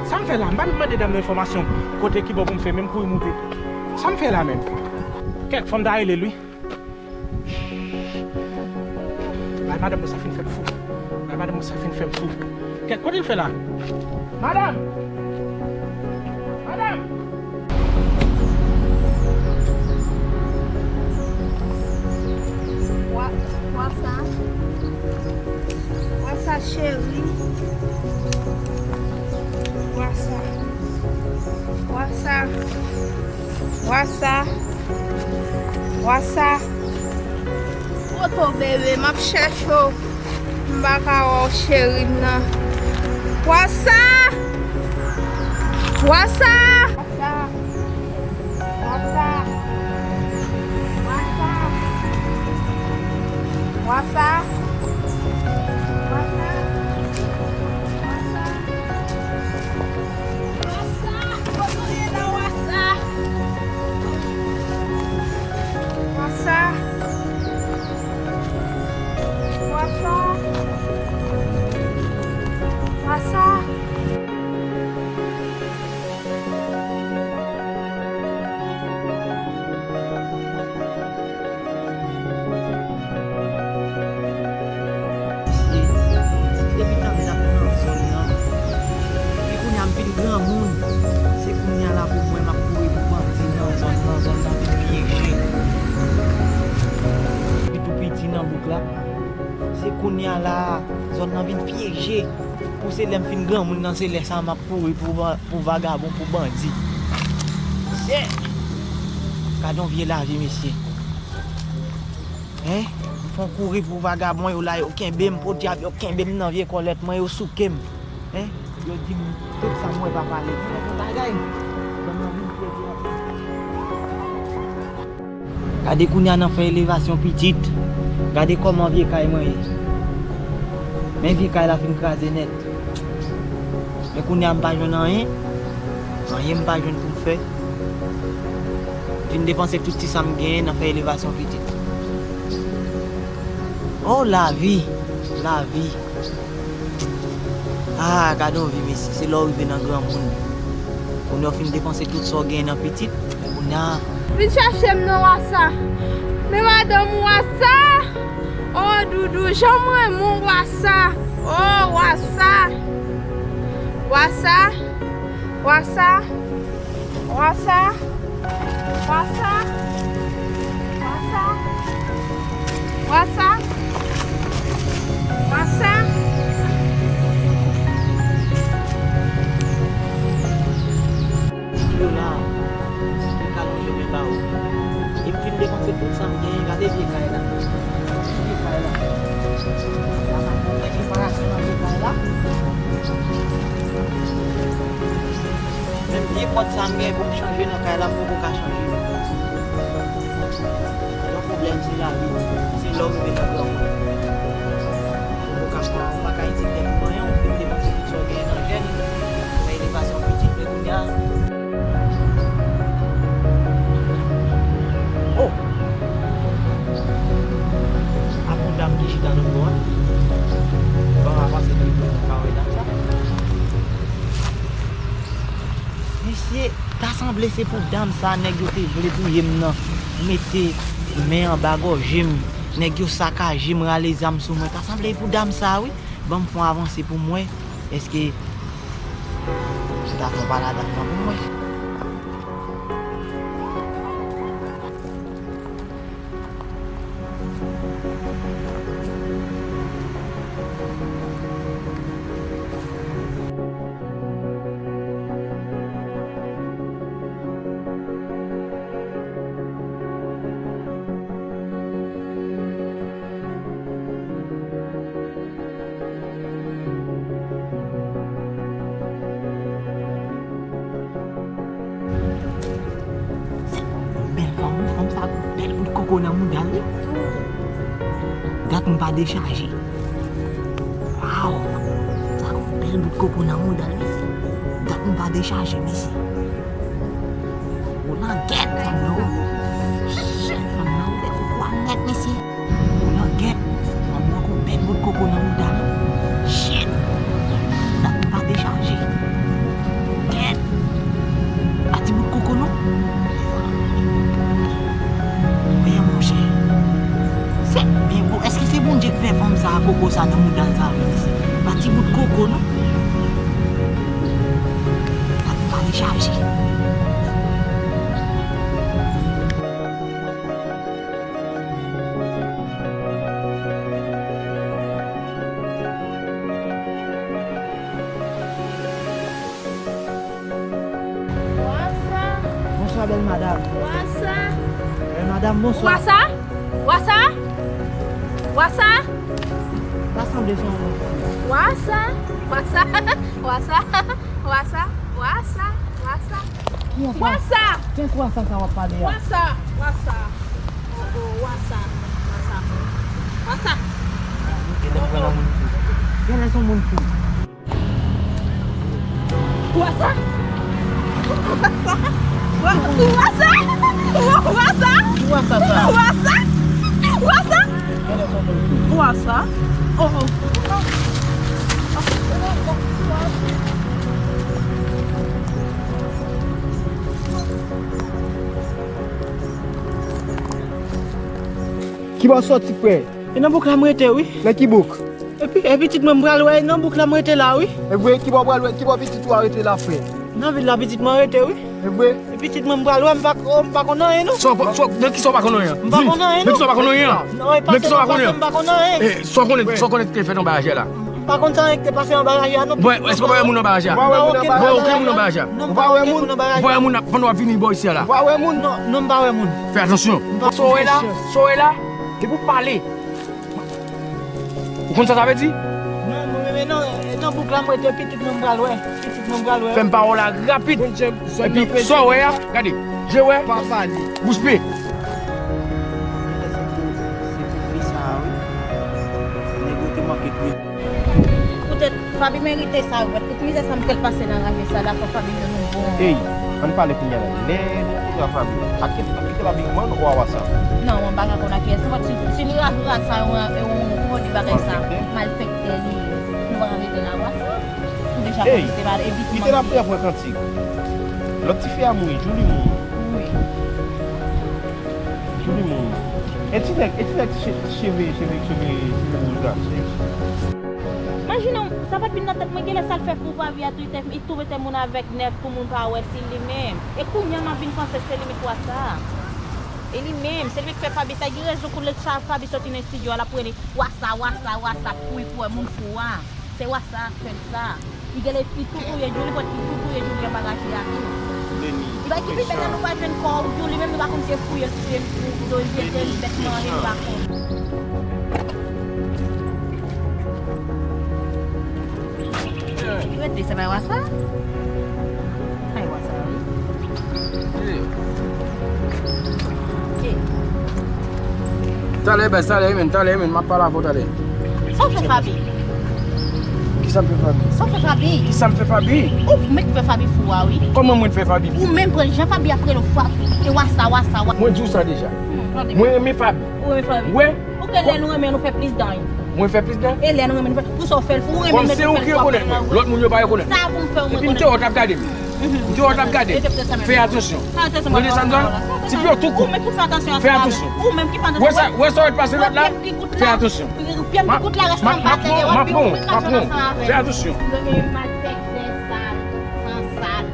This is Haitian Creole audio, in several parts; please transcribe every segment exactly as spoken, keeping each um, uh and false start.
Sa m fè la? M pa t mande dam nan enfòmasyon kote ki bò pou m fè, men m kouri moute. Sa m fè la menm? Kèt, fò m ta rele l wi. Bay madanm mwen sa fin fè m fou. Bay madanm mwen sa fin fè m fou. Kèt, kote l fè la? Madanm! Madanm! Wa, wa sa. Wa sa cheri. Wa sa. Wa sa. Wa sa. Wa sa. Kote w bebe, m ap chèche w. M pa ka wè w cheri m nan. Wa sa. Wa sa. Wa sa. Wa sa. Wa sa. Wa sa. Wa sa. Wa sa. Wa sa. Kote w ye la, wa sa? Wa sa. Wa sa. Wa sa. Mesye, depi tande n ap nan zòn nan, epi kounye a m vin granmoun, se kounye a la pou mwen m ap kouri pou bandi nan zòn nan, zòn nan vin pyeje. Depi tou piti nan bouk la, se kounye a la, zòn nan vin pyeje. Pou se lè m fin granmoun nan, se lè sa a m ap kouri pou va-, pou vagabon, pou bandi. Mesye! Gade yon vye lavi, mesye. Hein? M fè yon kouri pou vagabon, yo la, yo kenbe m, podyab, yo kenbe m nan vye kòlèt mwen, yo souke m. Hein? Yo di m tout sa m wè pa pale. M fè yon bagay. Ban m anvi m pyeje. Gade kounye a nan fè elevasyon pitit. Gade kòman vye kay mwen ye. Men vye kay la fin kraze nèt. Men kounye a m pa jwenn anyen. Anyen m pa jwenn pou m fè. M fin depanse tout ti sa m genyen nan fè elevasyon pitit. Oh, lavi! Lavi! Ah, gade yon vi, mesye. Se lè w rive nan granmoun. Kounye a w fin depanse tout sa w genyen nan pitit. Men kounye a. Vin chache m non, wa sa. Men madanm, wa sa. Oh, doudou, jan mwen mon, wa sa. Oh, wa sa. Wa sa. Wa sa. Wa sa. Wa sa. Wa sa. Wa sa. Wa sa. Yo la, m ka lonje men ba ou. E m fin depanse tout sa m genyen, gade vye kay la. Vye kay la. La pa konprann reparasyon nan vye kay la. Menm vye pòt sa m gen pou m chanje nan kay la, m poko ka chanje. Yon pwoblèm se lavi, se lè w rive nan granmoun. Ou poko ka pran, ou pa ka itilize pou anyen, ou fin depanse tout sa w genyen nan jèn, fè elevasyon pitit, men kounye a. Oh! Ak yon dam ki chita lòt bò a. Ban m avanse pi pou m ka wè dam sa. Mesye, ta sanble se pou dam sa nèg yo te vle touye m nan. Mete men anba gòje m. Nèg yo sakaje m, rale zam sou mwen. Ta sanble e pou dam sa wi. Ban m fè yon avanse pou m wè. Èske ta fè yon paladap nan pou m wè? Bèl fanm, wi, fanm sa gon bèl bout koko nan mouda l, wi. Dat m pa dechaje. Waw! Sa gon bèl bout koko nan mouda l, mesye. Dat m pa dechaje, mesye. Ou langèt, fanm nan, wi. Shit, fanm nan, ou fè koko a nèt, mesye. Ou langèt, fanm nan gon bèl bout koko nan mouda l. Shit! Dat m pa dechaje. Sa nan mouda l sa vin isi. Pa ti bout koko, non. Tèt pa dechaje. Wasa. Bonswa, bèl madanm. Wasa. Bèl madanm, bonswa. Wasa? Wasa? Wasa? Ta sanble se yon moun. Wasa? Wasa? Wasa? Wasa? Wasa? Wasa? Ki wasa? Wasa! Kèk wasa sa w ap pale a? Wasa! Wasa! Oh, oh, wasa! Wasa! Wasa! Genlè se yon moun fou. Genlè se yon moun fou. Wasa? Wasa? Wasa? Wasa? Wasa sa? Wasa? Wasa? Genlè se yon moun fou. Wasa? Oh, oh. Ki bò w soti, frè? E nan bouk la m rete, wi. Nan ki bouk? Epi, e pitit mwen m pral wè, e nan bouk la m rete la, wi. E vre, ki bò w pral wè, ki bò pitit ou a rete la, frè? Nan vil la pitit mwen rete, wi. E vre? E pitit mwen m pral wè, m pa, oh, m pa konn anyen, non. Sa w pa, sa w, nan kisa w pa konn anyen? M pa konn anyen, non. Nan kisa w pa konn anyen? Non, e pase nan pase m pa konn anyen. Eh, sa w konnen, sa w konnen ki te fèt anba raje a la? M pa konn sa ki te pase anba raje a, non. Bon, èske w pa wè moun anba raje a? M pa wè moun anba raje a. Ou pa wè moun anba raje a? Non, m pa wè moun. Ou pa wè moun? Pandan w ap vini bò isi a la. Ou pa wè moun? Non, non, m pa wè moun. Fè atansyon. Sa w wè la, sa w wè la, depi w pale. Ou konn sa sa vle di? Non, mwen menm, e nan, e nan bouk la m rete, pitit mwen m pral wè. Pitit mwen m pral wè. Fè m pawòl la rapid. Epi, sa w wè a, gade, je wè, pa pale. Bouch be. Se pou fi sa a, wi. Nèg yo te manke kriye. Poutèt Faby merite sa, wi. Tout mizè sa m fè l pase nan raje sa la, fò Faby jwenn yon bon. Ey, ann pale kounye a la. Lè nou kontre a Faby, pa kite, pa kite Faby goumen ou a wasa. Non, mwen pa ka konn a kiyès. Mwen, si, si nou raje sa, yon, yon, yon bagay sa, malfektè li ye. Nou pa ka rete la, wasa. Ou deja konn se pa evitement. Kite l ap pran kantik. Lòt tifi a mouri, Julie mouri. Wi. Julie mouri. E ti nèg, e ti nèg che-, cheve, cheve, cheve, cheve wouj la, cheve. Imajine w, sa pa t vin nan tèt mwen, genlè sa l fè pou Faby a tou, li te, li tou mete moun avèk nèg pou moun pa wè si li menm. E kounye a m ap vin panse se li menm wasa. E li menm, se li menm ki fè Faby sa, gen rezon kounye sa Faby soti nan estidyo a, l ap rele wasa, wasa, wasa, pou, pou wè moun fou a. Se wasa k fè l sa. Li genlè, li tou touye Julie, pote li tou touye Julie anba raje a tou. Li pa ki pi bèl la, nou pa jwenn kò Julie, menm nou pa konn se fouye l touye l, pou, pou jete l bèt manje, nou pa konn. Rete, se pa wasa? Ay, wasa, wi. Talè, baz, talè, men, talè, men, m ap pale avè w talè. Sa w fè Faby? Kisa m fè Faby? Sa w fè Faby? Kisa m fè Faby? Ou menm k fè Faby fou a, wi. Kòman mwen fè Faby fou? Ou menm pran jan Faby ap rele w fwa, e wasa, wasa, wasa. Mwen di w sa deja. Hmm, tande. Mwen renmen Faby. Ou renmen Faby? Wi. Ou kwè lè nou renmen, nou fè plis dan, wi. Mwen fè plis dan? E lè nou renmen, nou fè. Pou sa w fè l, pou ou renmen, mete fè l twòp nan wout. Lòt moun yo pa rekonèt. Sa pou m fè w rekonèt. Epi m te wè w t ap gade m. M te wè w t ap gade m. Fè atansyon. Tande sa m ap di w la. Ti pye w tou kou. Ou menm ki fè atansyon ansanm avè l. Fè atansyon. Ou menm ki fè atansyon. Wè sa, wè sa w t pase lòt la? Fè atansyon. Pyè m ki kout la rès la anba tè a, epi ou menm k ap jwenn ansanm avè l. Fè atansyon. Malfektè sal, san sal.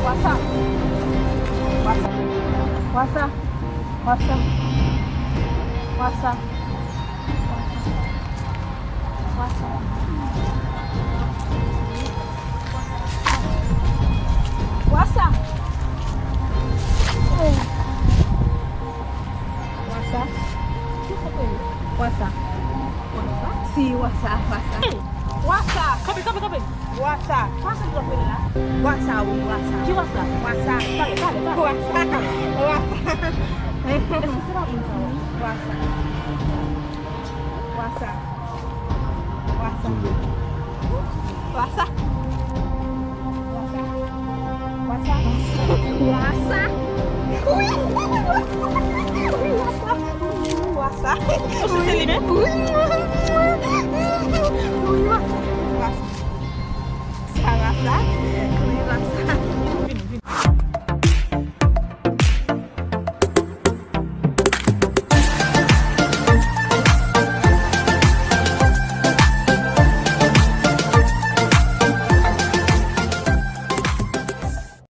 Wasa. Wasa. Wasa. Wasa. Wasa. Wasa. Wasa. Wasa. Si, wasa, wasa. Wasa. Kanpe, kanpe, kanpe. Wasa. Wasa, ki w ap rele la? Wasa, wi, wasa. Ki wasa? Wasa. Pale, pale, pale. Wasa. Wasa. Èske se pa moun sa, wi? Wasa. Wasa. Wasa. Wasa. Wasa. Wasa. Wasa. Wi. Wasa. Wi, wasa. Wi, wasa. Ou se li menm? Wi.